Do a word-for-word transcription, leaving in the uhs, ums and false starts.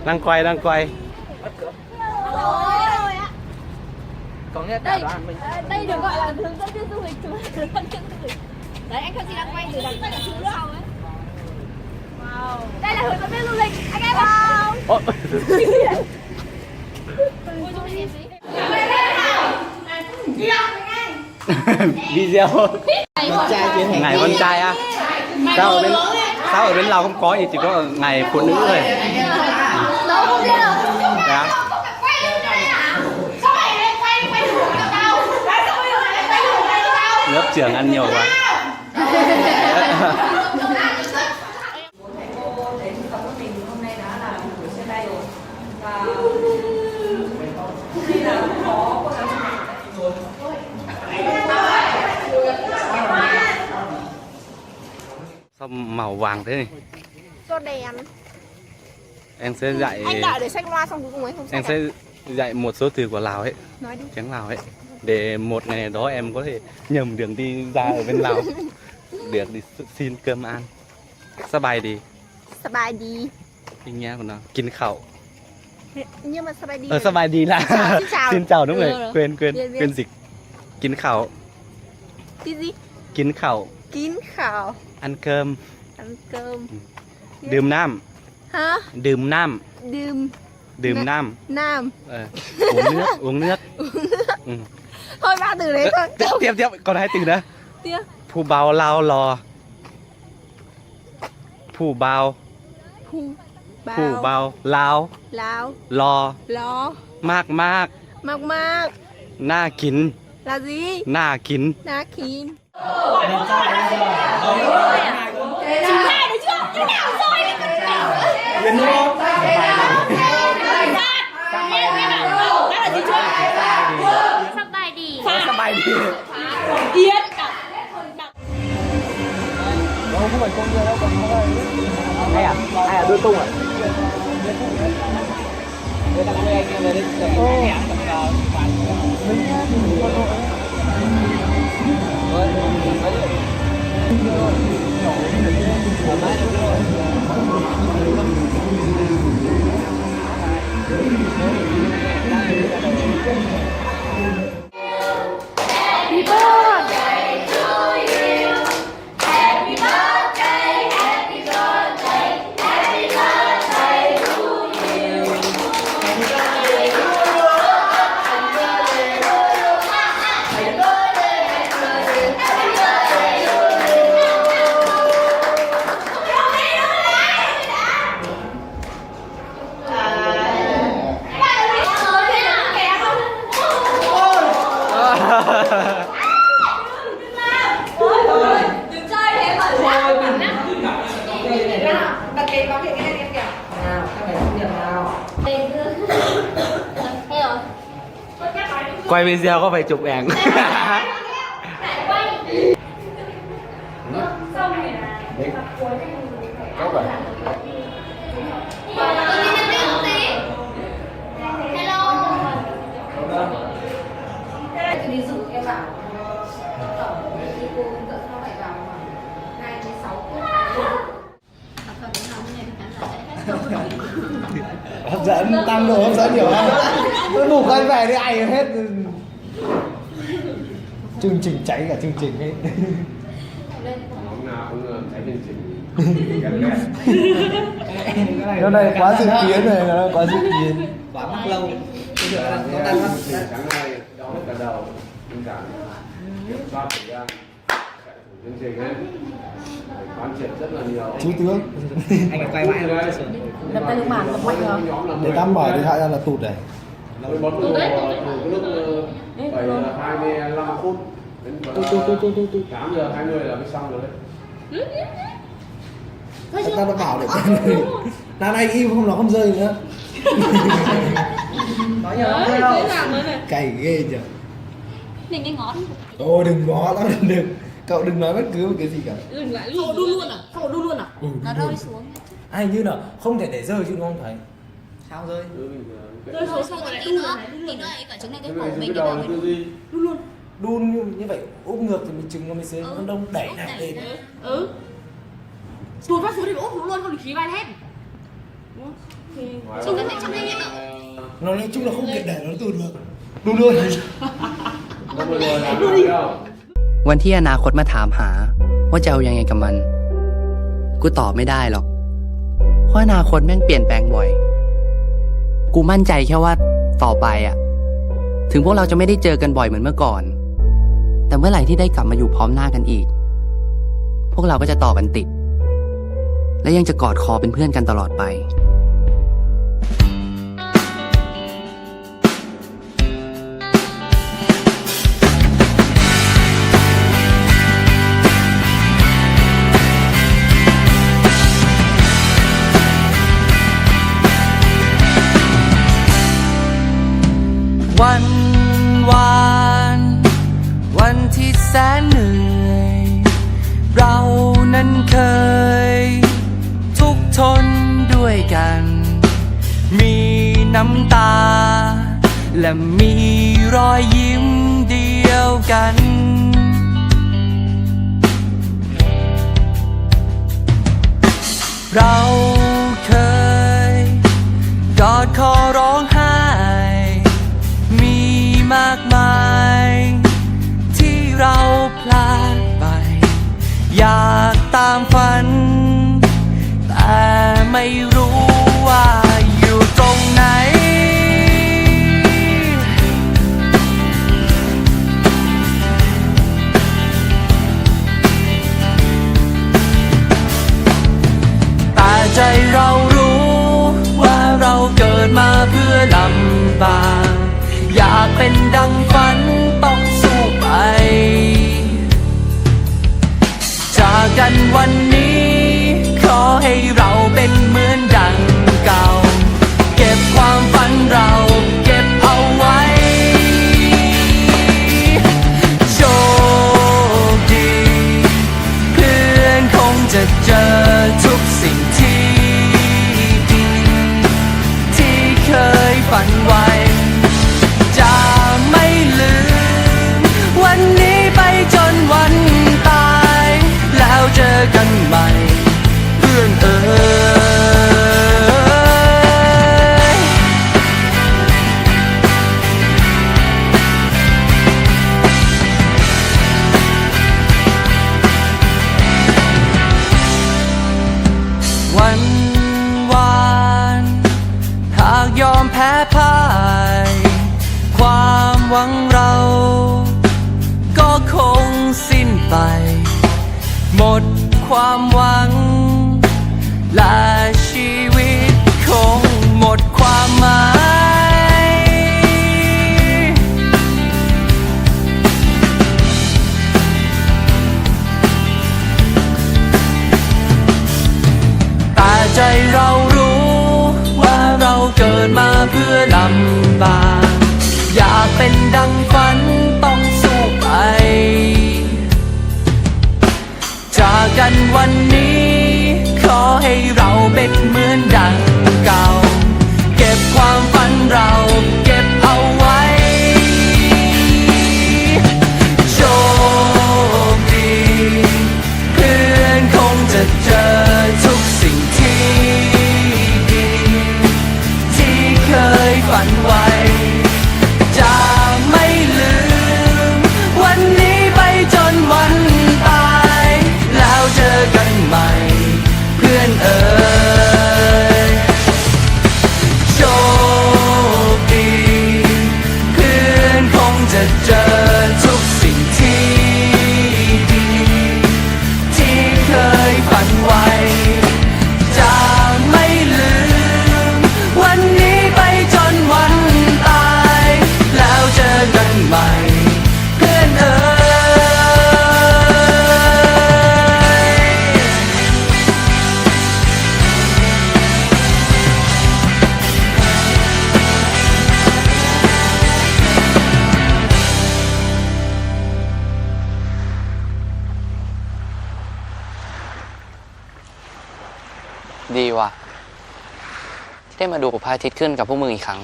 Đang quay, đang quay. Đây, đây được gọi là hướng dẫn viên du lịch, chúng ta hướng dẫn viên du lịch. Đấy, anh các chị đang quay từ đằng sau ấy. Wow. Đây là hướng dẫn viên du lịch, anh em vào. Ơ. Video. Ngày con trai à? Sao ở bên, sao ở bên Lào không có thì chỉ có ngày phụ nữ thôi. Dạ. Lớp trưởng ăn nhiều quá. Bố thầy cô đến tập lớp mình hôm nay đã là buổi chia tay rồi. Và hôm nay là có cô giáo Trần Thị. Sao màu vàng thế này? Do đèn. Em sẽ dạy, anh đợi để xách loa xong cuối cùng anh không xách à? Em sẽ dạy một số từ của Lào ấy. Nói đi. Tiếng Lào ấy. Để một ngày đó em có thể nhầm đường đi ra ở bên Lào. Được đi xin cơm ăn. Sabaedi. Sabaedi. Ý nghĩa của nó, กินข้าว. Nhưng mà sabaedi. Ờ, sabaedi là xin chào. Xin chào, đúng rồi. Quên, quên, quên dịch. กินข้าว. Cái gì? กินข้าว. กินข้าว. Ăn cơm. Ăn cơm. Ừ. Đơm nam. Hả? Đơm nam. Đơm. Đơm nam. Nam. Ờ. Uống nước, uống nước. Uống nước. Ừ. Thôi, ba từ đấy. Ờ, thôi. Tiếp, tiếp, tiếp, còn hai từ nữa. Tiếp. Phu bao lao lo. Phu bao. Phu bao. Phu bao. Lao. Lao. Lo. Lo. Mak mak. Mak mak. Nar kin. Là gì? Nar kin. Nar kin. Chính xác, được chưa? Thế nào rồi? Đáp là gì chưa? Sabaedi. Sabaedi. Yến. Ủa, không phải con kia đâu, con kia. Ai à? Ai à, đuôi tung à? Happy birthday to you. Happy birthday, happy birthday, happy birthday to you. Happy birthday to you. Happy birthday, happy birthday, happy birthday to you. Quay video có phải chụp ảnh. Đấy. Có vậy. Hello. Ví dụ em bảo tổng thư ký cô hướng dẫn nó phải vào khoảng hai mươi sáu phút. Hấp dẫn, tăng độ hấp dẫn nhiều lắm. Nó đủ quay về thì ảnh hết. Chương trình cháy cả chương trình ấy. Hôm nào cũng, ờ, cháy chương trình. Cái này quá dự kiến rồi, nó quá dự kiến. Quá mắc lâu. Bây giờ nó đang, nó đang hấp dẫn. Sáng nay đo hết cả đầu, tình cảm, kiểm soát thời gian. Thiếu tướng. Anh phải quay mãi không? Để tắm vào thì hại ra là tụt này. Tụt đấy, tụt đấy. Tụt, tụt, tụt, tụt, tụt. Tám giờ hai mươi là mới xong rồi đấy. Tao đã bảo để, năm nay im không, nó không rơi nữa. Cày ghê nhở. Đừng nghe ngó. Ồ, đừng ngó lắm, đừng. Cậu đừng nói bất cứ một cái gì cả. Đừng lại. Sao đun luôn à? Sao đun luôn à? Ừ, đun luôn. Nó rơi xuống. À, hình như là không thể để rơi chứ đúng không thầy? Sao rơi? Rơi xuống xong rồi lại đun à? Đun luôn à? Cái này là cái đầu là cái gì? Đun luôn. Đun như, như vậy, úp ngược thì mình trứng nó mới sẽ, nó đông đẩy nặng lên. Ừ. Tụt phát xuống thì úp xuống luôn, không thì khí bay hết. Đúng không? วันที่อนาคตมาถามหา ว่าจะเอายังไงกับมัน กูตอบไม่ได้หรอก เพราะอนาคตแม่งเปลี่ยนแปลงบ่อย กูมั่นใจแค่ว่าต่อไปอะ ถึงพวกเราจะไม่ได้เจอกันบ่อยเหมือนเมื่อก่อน แต่เมื่อไหร่ที่ได้กลับมาอยู่พร้อมหน้ากันอีก พวกเราก็จะต่อกันติด และยังจะกอดคอเป็นเพื่อนกันตลอดไป วัน วาน วันที่แสนเหนื่อย เรานั้นเคยทุกข์ทนด้วยกัน มีน้ำตา และมีรอยยิ้มเดียวกัน เราเคยกอดคอร้องไห้ มีมากมายที่เราพลาดไป อยากตามฝัน แต่ไม่รู้ว่าอยู่ตรงไหน แต่ใจเรารู้ว่าเราเกิดมาเพื่อลำบาก อยากเป็นดังฝันต้องสู้ไป จากกันวันนี้ ขอให้เราเป็นเหมือนดังเก่า เก็บความฝันเราเก็บเอาไว้ โชคดี เพื่อนคงจะเจอทุกสิ่งที่ดี ที่เคยฝันไว้ จะไม่ลืมวันนี้ไปจนวันตาย แล้วเจอกันใหม่ เพื่อนเอ๋ย วันวาน หากยอมแพ้พ่าย ความหวังเราก็คงสิ้นไป หมดความหวัง และชีวิตคงหมดความหมาย แต่ใจเรารู้ว่าเราเกิดมาเพื่อลำบาก อยากเป็นดังฝันต้องสู้ไป จากกันวันนี้ ขอให้เราเป็นเหมือนดังเก่า เก็บความฝันเราเก็บเอาไว้ โชคดี เพื่อนคงจะเจอทุกสิ่งที่ดี ที่เคยฝันไว้ จะไม่ลืมวันนี้ไปจนวันตาย แล้วเจอกันใหม่ เพื่อนเอ๋ย โชคดี เพื่อนคงจะเจอทุกสิ่งที่ดี ที่เคยฝันไว้ จะไม่ลืมวันนี้ไปจนวันตาย แล้วเจอกันใหม่ เพื่อนเอ๋ย ดีว่ะ ที่ได้มาดูพระอาทิตย์ขึ้นกับพวกมึงอีกครั้ง